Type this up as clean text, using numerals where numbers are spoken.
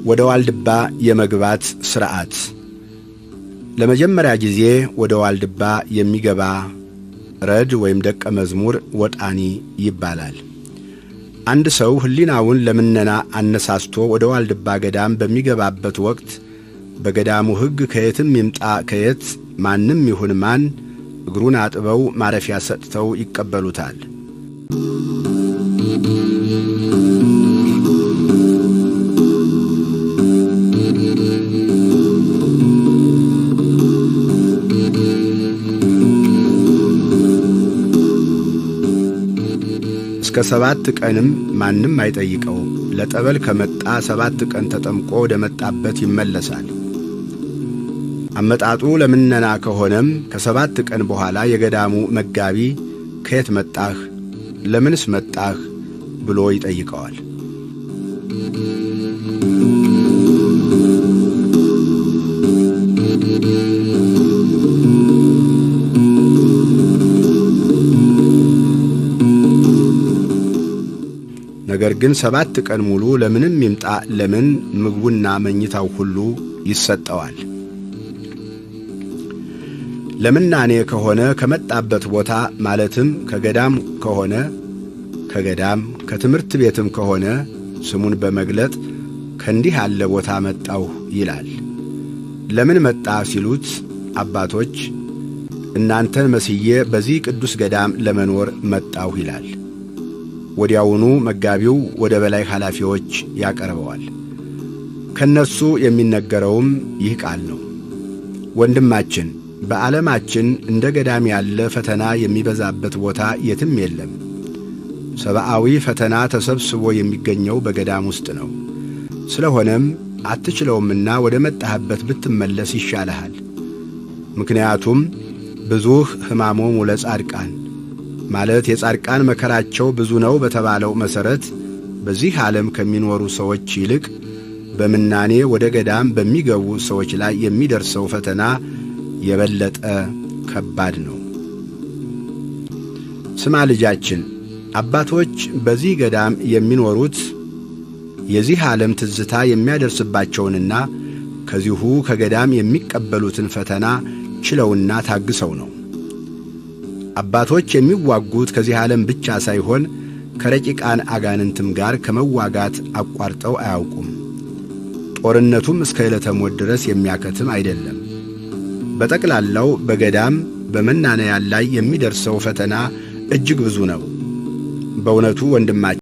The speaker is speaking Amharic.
ወደ ዋልድባ የመግባት ሥርዓት። ለመጀመሪያ ጊዜ ወደ ዋልድባ የሚገባ ረድ ወይም ደቀ መዝሙር ወጣኒ ይባላል። አንድ ሰው ሕሊናውን ለምነና አነሳስቶ ወደ ዋልድባ ገዳም በሚገባበት ወቅት በገዳሙ ሕግ ከየትም ይምጣ ከየት ማንም ይሁን ማን እግሩን አጥበው ማረፊያ ሰጥተው ይቀበሉታል። እስከ 7 ቀንም ማንም አይጠይቀውም። ለጠበል ከመጣ 7 ቀን ተጠምቆ ወደ መጣበት ይመለሳል። አመጣጡ ለምነና ከሆነም ከ7 ቀን በኋላ የገዳሙ መጋቢ ከየት መጣህ? ለምንስ መጣህ? ብሎ ይጠይቀዋል። ነገር ግን 7 ቀን ሙሉ ለምንም ይምጣ ለምን ምግቡና መኝታው ሁሉ ይሰጠዋል። ለምናኔ ከሆነ ከመጣበት ቦታ ማለትም ከገዳም ከሆነ ከገዳም ከትምህርት ቤትም ከሆነ ስሙን በመግለጥ ከእንዲህ ያለ ቦታ መጣሁ ይላል። ለምን መጣ ሲሉት አባቶች እናንተን መስዬ በዚህ ቅዱስ ገዳም ለመኖር መጣሁ ይላል። ወዲያውኑ መጋቢው ወደ በላይ ኃላፊዎች ያቀርበዋል። ከነሱ የሚነገረውም ይህ ቃል ነው። ወንድማችን በዓለማችን እንደ ገዳም ያለ ፈተና የሚበዛበት ቦታ የትም የለም። ሰብአዊ ፈተና ተሰብስቦ የሚገኘው በገዳም ውስጥ ነው። ስለሆነም አትችለውምና ወደ መጣህበት ብትመለስ ይሻልሃል። ምክንያቱም ብዙህ ሕማሞሙ ለጻድቃን ማለት የጻድቃን መከራቸው ብዙ ነው በተባለው መሰረት በዚህ ዓለም ከሚኖሩ ሰዎች ይልቅ በምናኔ ወደ ገዳም በሚገቡ ሰዎች ላይ የሚደርሰው ፈተና የበለጠ ከባድ ነው። ስማ ልጃችን፣ አባቶች በዚህ ገዳም የሚኖሩት የዚህ ዓለም ትዝታ የሚያደርስባቸውንና ከዚሁ ከገዳም የሚቀበሉትን ፈተና ችለውና ታግሰው ነው። አባቶች የሚዋጉት ከዚህ ዓለም ብቻ ሳይሆን ከረቂቃን አጋንንትም ጋር ከመዋጋት አቋርጠው አያውቁም። ጦርነቱም እስከ ዕለተ ሞት ድረስ የሚያከትም አይደለም። በጠቅላላው በገዳም በመናንያን ላይ የሚደርሰው ፈተና እጅግ ብዙ ነው። በእውነቱ ወንድማችን